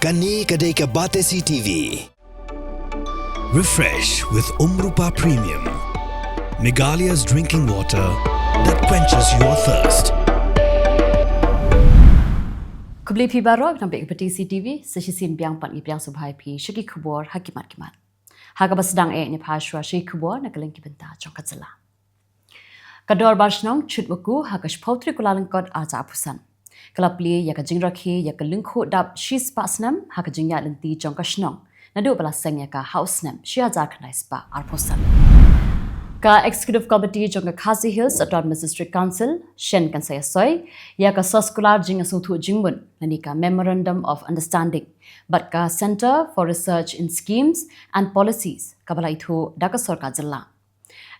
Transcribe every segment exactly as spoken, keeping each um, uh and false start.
Kane ka dei ka Batesi T V. Refresh with Umrupa Premium, Meghalaya's drinking water that quenches your thirst. Khublei phi baroh, nang bad ka Batesi T V, sa shisien biang pat ngi pdiang sngewbha ïa phi sha ki khubor ha ki mat ki mat. Ha kaba sdang eh ngi pyrshah sha ki khubor na ka liang ki bynta jong ka jylla. Ka Dorbar Shnong Chutwakhu ha ka shiphew tarik u Kyllalyngkot arhajar arphew san ka la plie ïa ka jingrakhe ïa ka lyngkhuh dap shispah snem ha ka jingïaid lynti jong ka shnong naduh ba la seng ïa ka ha u snem shihajar khyndai spah arphew san. Ka Executive Committee jong ka Khasi Hills Autonomous District Council, shen kan sa ïasoi ïa ka soskular jingïasngewthuh jingmut lane ka Memorandum of Understanding bad ka Centre for Research in Schemes and Policies kaba la ithuh da ka sorkar jylla.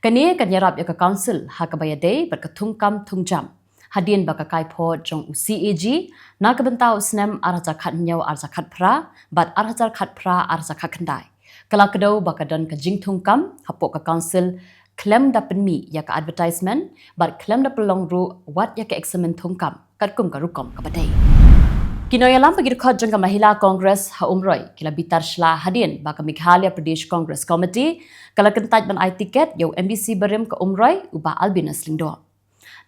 Kane kan ïarap ïa ka Council ha kaba ïadei bad ka thungkam thungjam hadien ba ka kaiphod jong u C A G na ka bynta u snem arhajar khathynñiew arhajar khatphra bad arhajar khatphra arhajar khatkhyndai ka la kdew ba ka don ka jingthungkam hapoh ka Council khlem da pynmih ïa ka advertisement bad khlem da pynlong ruh wat ïa ka eksamin thungkam katkum ka rukom kaba dei. Ki nongïalam bad ki dkhot jong ka Mahila Congress ha Umroi ki la bitar shla hadien ba ka Meghalaya Pradesh Congress Committee ka la kyntait ban ai tiket ïa u M D C barim ka Umroi u Bah Albinus Lyngdoh.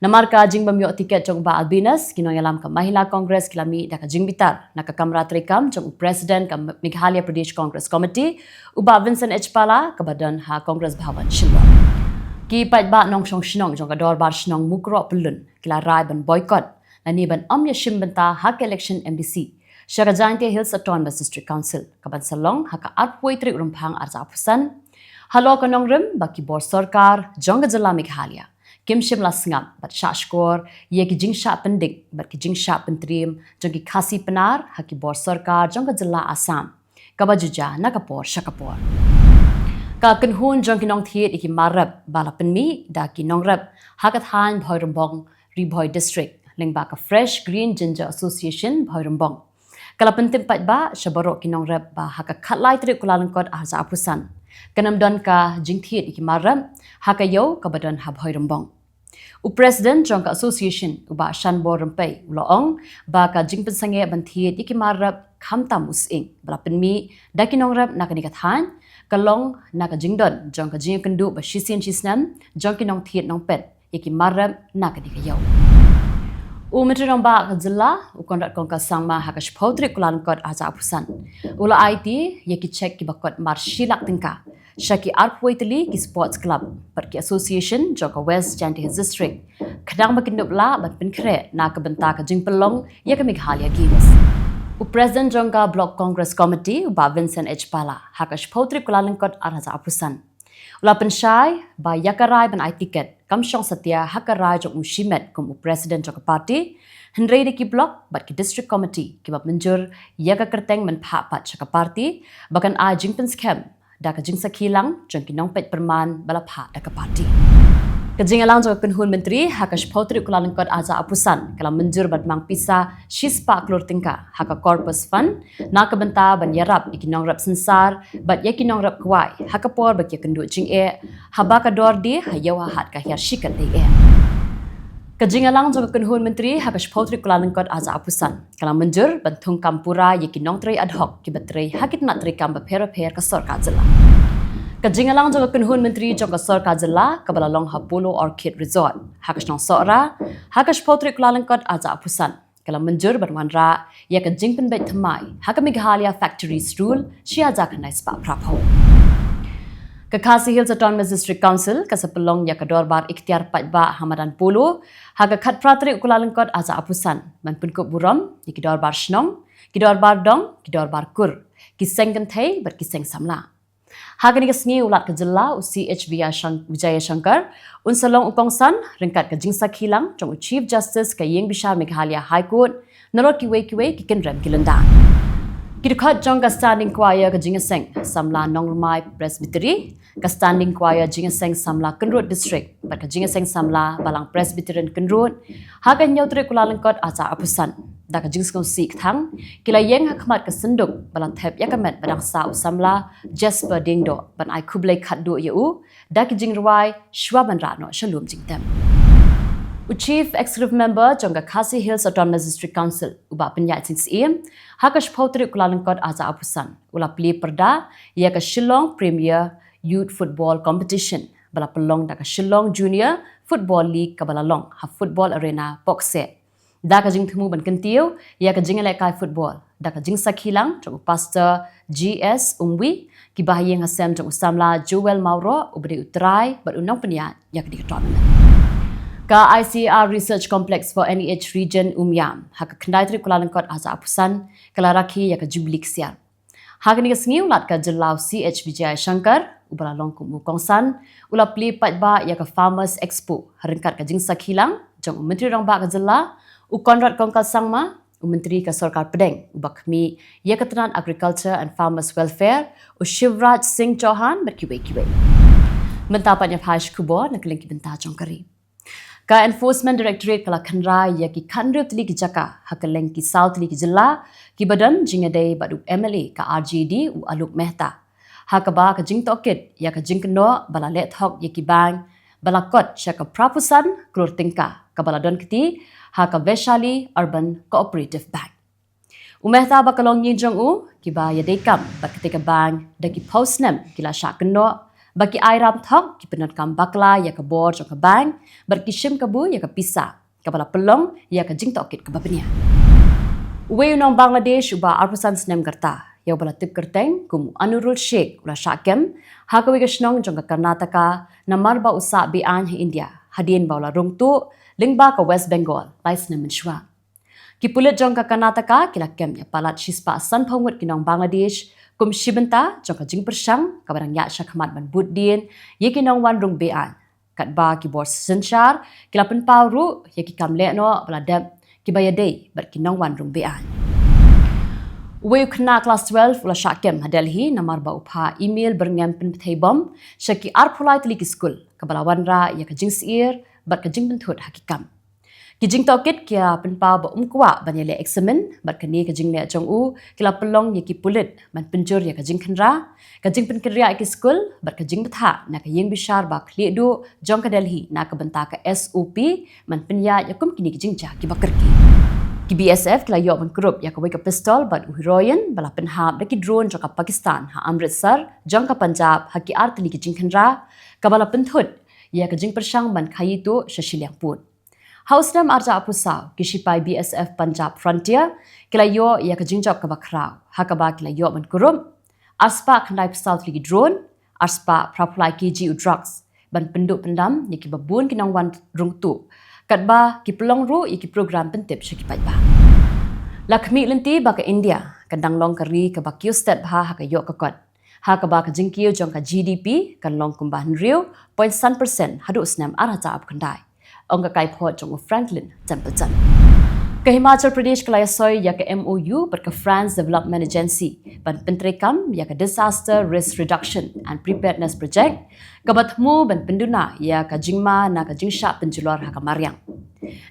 Namar ka jingbym ïoh tiket jong u Bah Albinus, ki nongïalam ka Mahila Congress ki la mih da ka jingbitar na ka kamra treikam jong u President ka Meghalaya Pradesh Congress Committee u Bah Vincent H Pala kaba don ha Congress Bhawan Shillong. Ki paidbah nongshong shnong jong ka Dorbar Shnong Mukroh Pyllun ki la rai ban boycott lane ban ym ïashim bynta ha ka election M D C sha ka Jaintia Hills Autonomous District Council kaban sa long ha ka arphew tarik u Rymphang arhajar arphew san halor ka nongrim ba ki bor sorkar jong ka jylla Meghalaya kim shym la sngap bad shahshkor ïa ki jingshah pyndik bad ki jingshah pyntriem jong ki Khasi Pnar ha ki bor sorkar jong ka jylla Assam kaba ju jia na ka por sha ka por. Ka kynhun jong ki nongthied ïa ki mar rep ba la pynmih da ki nongrep ha ka thaiñ Bhoirymbong, Ri Bhoi District, lyngba ka Fresh Green Ginger Association Bhoirymbong, ka la pyntip paidbah sha baroh ki nongrep ba ha ka khatlai tarik u Kyllalyngkot arhajar arphew san kan ym don ka jingthied ïa ki mar rep ha ka ïew kaba don ha Bhoirymbong. U President jong ka Association u Bah Shanbor Rympei u la ong ba ka jingpynsangeh ban thied ïa ki mar rep khamtam u sying ba la pynmih da ki nongrep na kane ka thaiñ ka long na ka jingdon jong ka jingïakynduh ba shisien shisnem jong ki nongthied nongpet ïa ki mar rep na kane ka ïew. U Myntri Rangbah ka jylla u Conrad Kongkal Sangma ha ka shiphew tarik u Kyllalyngkot arhajar arphew san u la aiti ïa ki cheque kiba kot mar shi lak tyngka sha ki arphew tylli ki sports club bad ki association jong ka West Jaintia Hills District khnang ba kin dup lah ban pynkhreh na ka bynta ka jingpynlong ïa ka Meghalaya Games. U President jong ka Block Congress Committee u Bah Vincent H Pala ha ka shiphew tarik u Kyllalyngkot arhajar arphew san u la pynshai ba ïa ka rai ban ai tiket kam shong satia ha ka rai jong u shimet kum u President jong ka party, hynrei da ki block bad ki district committee kiba mynjur ïa ka kyrteng ban phah pat sha ka party ba kan ai jingpynskhem da ka jingsakhi lang jong ki nongpeit pyrman ba la phah da ka party. Ka jingïalang jong ka kynhun myntri ha ka shiphew tarik u Kyllalyngkot arhajar arphew san ka la mynjur ban mang pisa shispah klur tyngka ha ka Corpus Fund na ka bynta ban ïarap ïa ki nongrep synsar bad ïa ki nongrep kwai ha ka por ba ki ïakynduh jingeh haba ka dor die ha ïew ha hat ka hiar shi kynthei eh. Ka jingïalang jong ka kynhun myntri ha ka shiphew tarik u Kyllalyngkot arhajar arphew san ka la mynjur ban thungkam pura ïa ki nongtrei ad hoc kiba trei ha ki tnat treikam bapher bapher ka sorkar jylla. Ka jingïalang jong ka kynhun myntri jong ka sorkar jylla kaba la long ha Polo Orchid Resort ha ka shnong Sohra ha ka shiphew tarik u Kyllalyngkot arhajar arphew san ka la mynjur ban wanrah ïa ka jingpynbeit thymmai ha ka Meghalaya Factories Rule shihajar khyndai spah phraphew. Ka Khasi Hills Autonomous District Council ka sa pynlong ïa ka dorbar ikhtiar paidbah ha madan Polo ha ka khatphra tarik u Kyllalyngkot arhajar arphew san ban pynkup burom ïa ki dorbar shnong, ki dorbar dong, ki dorbar kur, ki seng kynthei bad ki seng samla. Ha kane ka sngi u Lat ka jylla u C H Vijayashankar un sa long u kongsan ryngkat ka jingsakhi lang jong u Chief Justice ka Ïingbishar Meghalaya High Court nalor kiwei kiwei ki kynrem ki lyndan. Ki dkhot jong ka Standing Choir ka Jingïaseng Samla Nongrmai Presbytery, ka Standing Choir Jingïaseng Samla Kynrud District bad ka Jingïaseng Samla Balang Presbyterian Kynrud ha ka hynñiew tarik u Kyllalyngkot arhajar arphew san da ka jingsngewsih kthang ki la ïeng ha khmat ka synduk ba la thep ïa ka met ba dang sah u samla Jasper Diengdoh ban ai khublei khatduh ïa u da ki jingrwai shuwa ban rah noh sha lum jingtep. U Chief Executive Member jong ka Khasi Hills Autonomous District Council, u Bah Pynïaid Sing Syiem, ha ka shiphew tarik Kyllalyngkot arhajar arphew san, u la plie pyrda ïa ka Shillong Premier Youth Football Competition, ba la pynlong da ka Shillong Junior Football League kaba la long ha Football Arena, Pohkseh. Da ka jingthmu ban kyntiew ïa ka jingïalehkai football da ka jingsakhi lang jong u Pastor G S Umwi, ki bahaïing hasem jong u samla Joel Mawroh, uba dei u trai bad u nongpynïaid ïa kane ka tournament. Ka I C A R Research Complex for N E H Region Umiam, ha ka khyndai tarik Kyllalyngkot arhajar arphew san, ka la rakhe ïa ka Jubilee Ksiar. Ha kane ka sngi u Lat ka Jylla u C H Vijayashankar, uba la long kum u kongsan, u la plie paidbah ïa ka Farmers Expo, ha ryngkat ka jingsakhi lang jong u Myntri Rangbah ka Jylla, u Conrad Kongkal Sangma, u Myntri ka Sorkar Pdeng, uba khmih ïa ka tnat Agriculture and Farmers Welfare, u Shivraj Singh Chauhan, bad kiwei kiwei. Mynta pat ngin ïa phai sha ki khubor na kylleng ki bynta jong ka ri. Ka Enforcement Directorate ka la kynra ïa ki khathynriew tylli ki jaka ha kylleng ki saw tylli ki jylla, kiba don jingïadei bad u M L A ka R J D, u Alok Mehta, ha kaba ka jingtohkit ïa ka jingkynnoh ba la leh thok ïa ki bank ba la kot sha ka phraphew san klur tyngka, kaba la don kti ha ka Vaishali Urban Cooperative Bank. U Mehta, ba ka longïing jong u, kiba ïadei kam bad katei ka bank da ki phew snem, ki la shah kynnoh ba ki ai ram thok, ki pyndonkam bakla ïa ka bor jong ka bank bad ki shim kabu ïa ka pisa, kaba la pynlong ïa ka jingtohkit kaba bniah. Uwei u nong Bangladesh uba arphew san snem ka rta, ïa uba la tip kyrteng kum u Anurul Sheikh, u la shah kem ha kawei ka shnong jong ka Karnataka namar ba u sah be-aiñ ha India, hadien ba u la rung tuh lyngba ka West Bengal lai snem mynshuwa. Ki pulit jong ka Karnataka ki la kem ïa palat shispah sanphew ngut ki nong Bangladesh kum shi bynta jong ka jingpyrshang kaba dang ïaid shakhmat ban bud dien ïa ki nongwan rung be-aiñ, katba ki bor synshar ki la pynpaw ruh ïa ki kam lehnoh ba la dep, kiba ïadei bad ki nongwan rung be-aiñ. Uwei u khynnah klas twelve u la shah kem ha Delhi namar ba u phah email byrngem pynbthei bom sha ki arphew lai tylli ki skul, kaba la wanrah ïa ka jingsyier bad ka jingpynthut ha ki kam. Ki jingtohkit ki ïa pynpaw ba um kwah ban ïaleh eksamin, bad kane ka jingleh jong u ki la pynlong ïa ki pulit ban pynjur ïa ka jingkhynra, ka jingpynkynriah ïa ki skul bad ka jingbthah na ka ïing bishar ba khlieh duh jong ka Delhi na ka bynta ka S O P ban pynïaid ïa kum kine ki jingjia kiba kyrkieh. Ki B S F ki la ïoh ban kurup ïa kawei ka pistol bad u heroin ba la pynhap da ki drone jong ka Pakistan ha Amritsar jong ka Punjab ha ki ar tylli ki jingkhynra, kaba la pynthut ïa ka jingpyrshang ban khaii tuh sha shiliang pud. Ha u snem arhajar arphew saw, ki shipai B S F Punjab Frontier ki la ïoh ïa ka jingjop kaba khraw, ha kaba ki la ïoh ban kurup arspah khyndaiphew saw tylli ki drone, arspah phraphew lai kg u drugs, ban pynduh pyndam ïa kiba bun ki nongwan rung tuh, katba ki pynlong ruh ïa ki program pyntip sha ki paidbah. La khmih lynti ba ka India ka dang long ka ri kaba kiew stet bha ha ka ïoh ka kot, ha kaba ka jingkiew jong ka G D P kan long kumba hynriew point san percent haduh u snem arhajar arphew khyndai, ong ka kaiphod jong u Franklin Templeton. Ka Himachal Pradesh ka la ïasoi ïa ka M O U bad ka France Development Agency ban pyntreikam ïa ka Disaster Risk Reduction and Preparedness Project, kaba thmu ban pynduna ïa ka jingma na ka jingshah pynjulor ha ka mariang.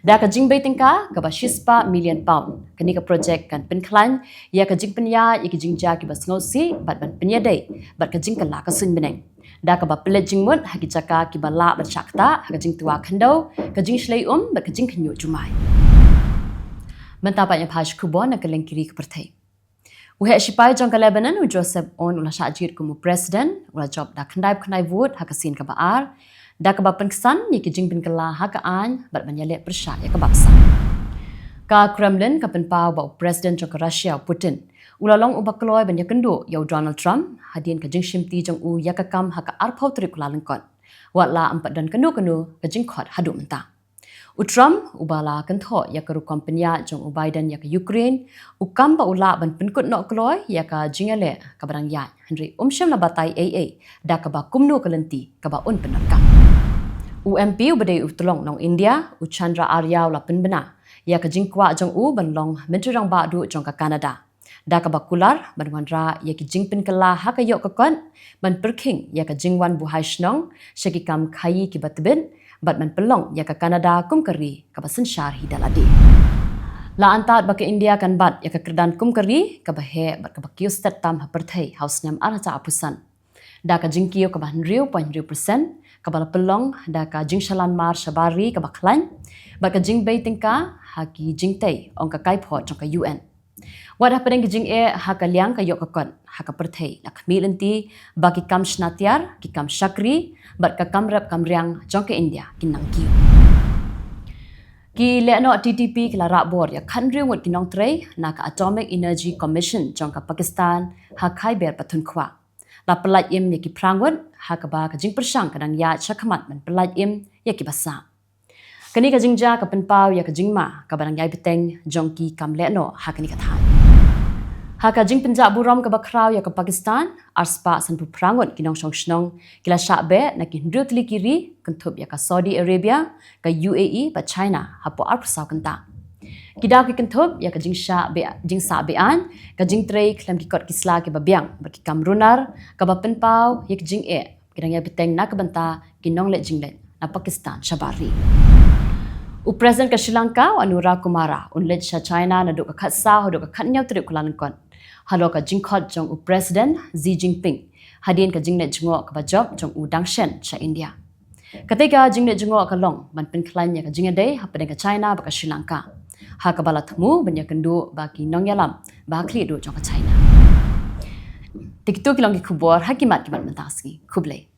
Da ka jingbei tyngka kaba shispah million pound, kane ka projek kan pynkhlaiñ ïa ka jingpynïaid ïa ki jingjia kiba sngewsih bad ban pynïadei bad ka jingkylla ka suiñ bneng, da kaba pynleit jingmut ha ki jaka kiba lah ban shah ktah ha ka jingtwa khyndew, ka jingshlei um bad ka jingkhynñiuh jumai. Mynta pat ngin ïa phai sha ki khubor na kylleng ki ri ka pyrthei. U heh shipai jong ka Lebanon, u Joseph Aoun, u la shah jied kum u president, u la jop da khyndaiphew khyndai vote ha ka sien kaba ar, da kaba pynksan ïa ki jingpynkylla ha ka aiñ bad ban ïaleh pyrshah ïa ka bamsap. Ka Kremlin ka pynpaw ba u president jong ka Russia, u Putin, u la long uba kloi ban ïakynduh ïa u Donald Trump hadien ka jingshimti jong u ïa ka kam ha ka arphew tarik Kyllalyngkot, watla ym pat don kano kano ka jingkhot haduh mynta. U Trump, uba la kynthoh ïa ka rukom pynïaid jong u Biden ïa ka Ukraine, u kam ba u lah ban pynkut noh kloi ïa ka jingïaleh kaba dang ïaid, hynrei um shym la batai ei ei da kaba kumno ka lynti kaba un pyndonkam. U M P uba dei u tyllong nong India, u Chandra Arya, u la pynbna ïa ka jingkwah jong u ban long Myntri Rangbah Duh jong ka Canada, da kaba kular ban wanrah ïa ki jingpynkylla ha ka ïoh ka kot, ban pyrkhing ïa ka jingwan buhai shnong sha ki kam khaii kiba tbit, bad ban pynlong ïa ka Canada kum ka ri kaba synshar hi da lade. La antad ba ka India kan bat ïa ka kyrdan kum ka ri kaba heh bad kaba kiew stet tam ha pyrthei ha u snem arhajar arphew san, da ka jingkiew kaba hynriew point hynriew percent, kaba la pynlong da ka jingshalan mar shabar ri kaba khlaiñ bad ka jingbei tyngka ha ki jingtei ong ka kaiphod jong ka U N. Wat hapdeng ki jingeh ha ka liang ka ïoh ka kot ha ka pyrthei, la khmih lynti ba ki kam shna tiar, ki kam shakri bad ka kam rep kam riang jong ka India kin nang kiew. Ki lehnoh T T P ki la rah bor ïa khathynriew ngut ki nongtrei na ka Atomic Energy Commission jong ka Pakistan ha Khyber Pakhtunkhwa. La pyllait im ïa ki phra ngut ha kaba ka jingpyrshang ka dang ïaid shakhmat ban pyllait im ïa kiba sah. Kane ka jingjia ka pynpaw ïa ka jingma kaba dang ïai bteng jong ki kam lehnoh ha kane ka thaiñ. Ha ka jingpynjah burom kaba khraw ïa ka Pakistan, arspah sanphew phra ngut ki nongshong shnong ki la shah beh na ki hynriew tylli ki ri, kynthup ïa ka Saudi Arabia, ka U A E bad China hapoh arphew saw kynta. Ki daw ki kynthup ïa ka jingsah be-, jingsah be-aiñ, ka jingtrei khlem ki kot ki sla kiba biang bad ki kam runar, kaba pynpaw ïa ka jingeh ki dang ïai bteng na ka bynta ki nongleit jingleit na Pakistan shabar ri. U President ka Sri Lanka, u Anura Kumara, un leit sha China naduh ka khatsaw haduh ka khathynñiew tarik Kyllalyngkot, halor ka jingkhot jong u President Xi Jinping hadien ka jingleit jngoh kaba jop jong u dang shen sha India. Katei ka jingleit jngoh ka long ban pynkhlaiñ ïa ka jingïadei hapdeng ka China bad ka Sri Lanka, ha kaba la thmu ban ïakynduh bad ki nongïalam ba ha khlieh duh jong ka China. Te kito ki long ki khubor ha ki mat ki mat mynta ka sngi. Khublei.